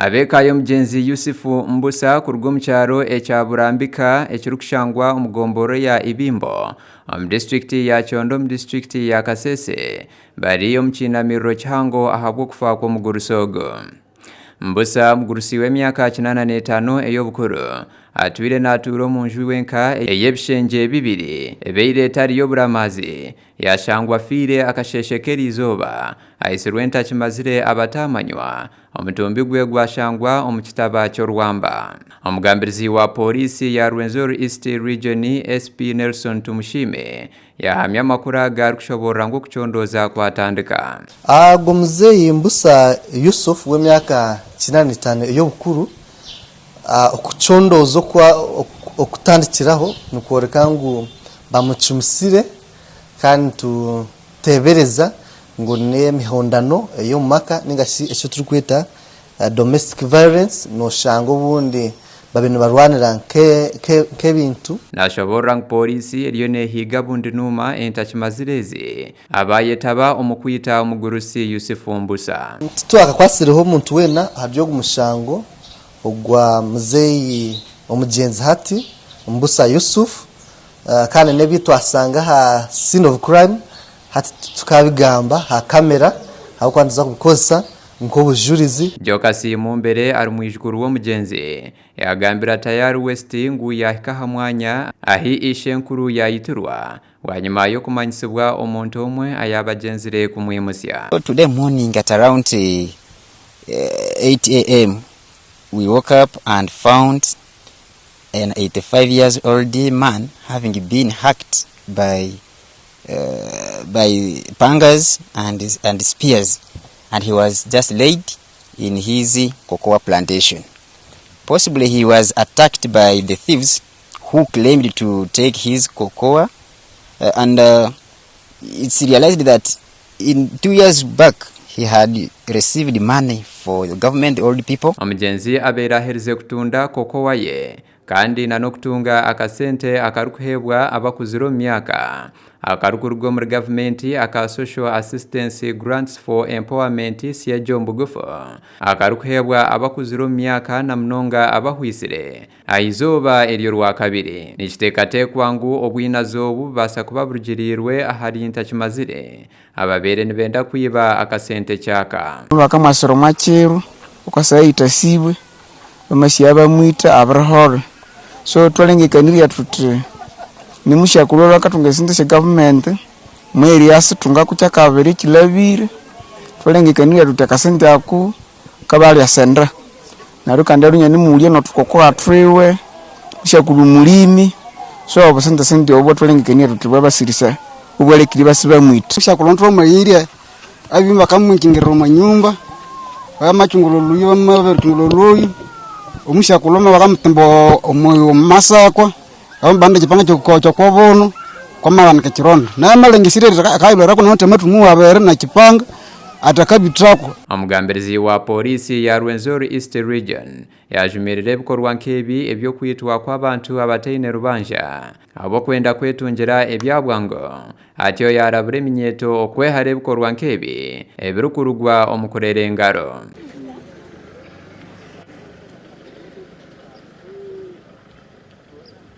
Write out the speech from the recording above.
Ab'eka y'omugyenzi Yusufu Mbusa kuruga omu kyaro ekya Burambika ekirikushangwa omu gomborora ya Ibimbo omu disiturikiti ya Kyondo omu disiturikiti ya Kasese bari omu kiinamiriro kihango ahabw'okufa kw'omugurusi ogu. Mbusa omugurusi w'emyaka 85 ey'obukuru atwire naatuura omu nju wenka ey'ebishengye bibiri ebaire etari y'oburamaazi yashangwa afiire akasheeshe k'eriizooba aitsirwe entakimazire abataamanywa Omutumbi gwe gwashangwa omu kitaba ky'orwamba. Omugambirizi wa Pooriisi ya Rwenzori East Region, SP Nelson Tumusiime yaahamya amakuru aga arikushoboorora ngu okucondooza kwatandika. Ago muzeeyi Mbusa Yusuf w'emyaka 85 ey'obukuru, okucondooza okutandikiraho nikworeka ngu bamucumisire kandi nituteebereza ngu n'emihondano ey'omu maka ninga shi eki turikweta domestic violence, noshanga obundi babaire nibarwanira nk'ebintu. Nashoboorora ngu pooriisi eriyo neehiiga bundi nuuma entakimazire ezi abaayetaba omu kwita omugurusi Yusufu Mbusa. Titwakakwatsireho omuntu weena ahari ogu mushango ogwa muzeeyi omugyenzi hati Mbusa Yusuf kandi n'ebi twashanga aha scene of crime Hati titukabigamba aha kamera ahabw'okuba nituza kubikozesa nk'obujurizi. Jokasi Mumbere ari mwijukuru w'omugyenzi yagambira Tayari West ngu yahika aha mwanya ahi ishenkuru yayitirwa bwanyima y'okumanyisibwa omuntu omwe ayabagyenzire kumwimutsya. Today morning at around 8 am we woke up and found an 85 years old man having been hacked by by pangas and, and spears and he was just laid in his cocoa plantation. Possibly he was attacked by the thieves who claimed to take his cocoa and it's realized that in 2 years back he had received money for the government old people. Omugyenzi abaire aherize kutunda cocoa ye kandi n'okutunga akasente akarikuheebwa abakuzire omu myaka akarikuruga omuri gavumenti aka Social Assistance Grants for Empowerment SIEGE omu bugufu akarikuheebwa abakuzire omu myaka na munonga abahwisire aha izooba ery'orwakabiri. Nikiteekateekwa ngu obwinazi obu bubaasa kuba burugiriirwe ahari ntakimazire ababaire nibenda kwiba akasente kyaka. Bakamwasira omwakiro okasaya yitasibwe bamasiya bamwita abirihora so twalengekanirya thuthi nimusyakulhu olhwa akathunga esente sya gavumenti mweri yasithungaku kyakabiri ekyilhabire twalengekanirya thuthi akasente ako kabalya senda neryo kandi alhwe inanimulya nothukoko thwiwe musyakulhu mulimi so obusente sente obo bwatwalengekania thuthi bwabasirisa obwalekire ibasibamwitha. Musyakulhu thwamughirye Abibi bakamwikingirira omu nyumba, bamachungura oluyi bamabirichungura oluyi, omusyakulhume bakamutimba omu masakwa, bamubanda ekipanga kyokobunu, kwamabanika ekironda. Naye amalengesire akayilhweraku nawithe amathumu abiri nekipanga athi akabithako. Omugambirizi wa Pooriisi ya Rwenzori East Region yaajumirira ebikorwa nk'ebi eby'okwitwa kw'abantu abataine rubanja ahabw'okwenda kwetungira ebya bwangu atyo yaarabura eminyeeto okwehara ebikorwa nk'ebi ebirikurugwa omu kureera engaro.